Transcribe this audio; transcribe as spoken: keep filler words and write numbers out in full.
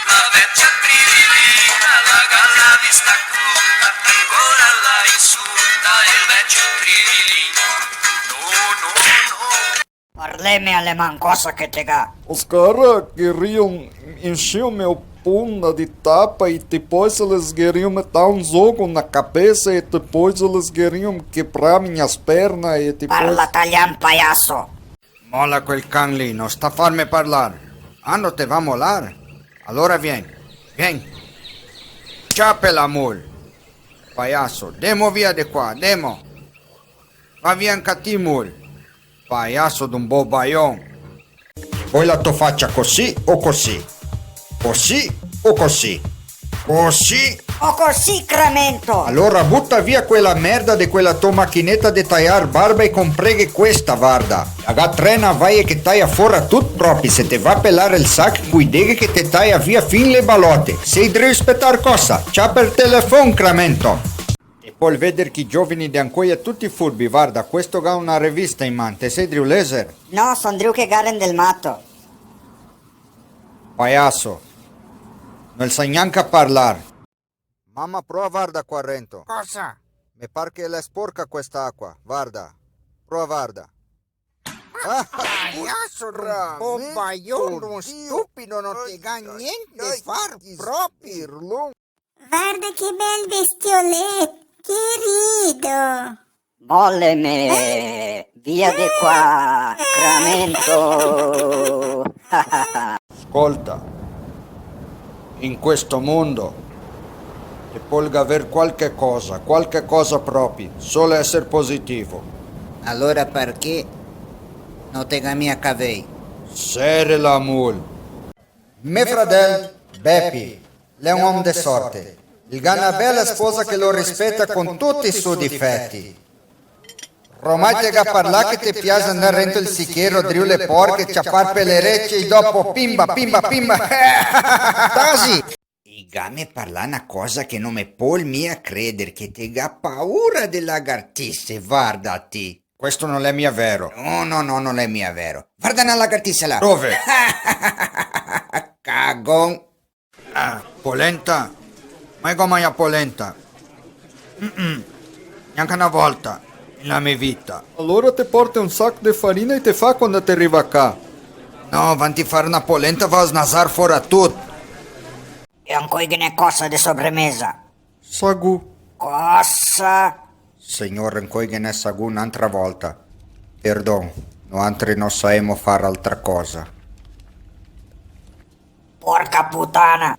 La vecia trivilina, la ga la vista cruda, ancora la insulta el vecio trivilin. No, no, no. Parleme aleman, cosa che te ga. Os cara queriam encher o meu punda de tapa e depois eles queriam me dar um soco na cabeça e depois eles queriam quebrar minhas pernas e depois... Parla talian, paiaso. Mola quel can lì, no sta farme parlar. Ah, no te va molar? Alora vien, vien. Ciapela, mul. Paiaso, demo via de qua, demo. Va via anca ti, mul. Paiaso d'un bobaion. Voi la to facia così o così? Così o così? Così o così, Cramento! Alora buta via quela merda de quela to machineta de taiar barba e compraghe questa, varda. La ga tre navaie che taia fora tut propi, se te va pelar el sac, cuideghe che te taia via fin le balote. Sei drio spetar cosa? Ciapa el telefon, Cramento! E pol veder che i gioveni de ancoia tuti furbi, varda, questo ga una revista in man, te sei drio leser? No, son drio che garen del mato. Paiaso, no el sa gnanca parlar. Mama, prova varda qua rento. Cosa? Me par che l'è sporca questa acua, varda. Prova varda. Ah, paiaso, un po' baion, un stupido, no te ga gnente far propi. Varda che bel bestiolet, che rido! Moleme! Via de qua, Cramento! Scolta, in questo mondo te pol aver qualche cosa, qualche cosa propi, solo eser positivo. Alora parché no te ga mia cavei? Sere la mul. Me fradel, Bepi, l'è un om de sorte. El ga na bela sposa che lo rispeta con tuti i so difeti. Romai te ga parlà che te piase andar rento el sichero, drio le porche, ciapar pe le rece e dopo pimba, pimba, pimba. Tasi! E ga me parlà na cosa che no me pol mia creder, che te ga paura de lagartise, varda ti. Questo no l'è mia vero. No, no, no, no l'è mia vero. Varda na lagartisa là. Dove? Cagon. Ah, polenta? Mai go magnà polenta. Mm-mm. Gnanca na volta in la me vita. Alora te porte un sac de farina e te fa quando te riva ca. No, vanti far na polenta va snasar fora tut. E ancoi ghe n'è cosa de sobremesa? Sagù. Cosa? Signor, ancoi ghe n'è sagù n'antra volta. Perdon, noantri no saemo far altra cosa. Porca putana!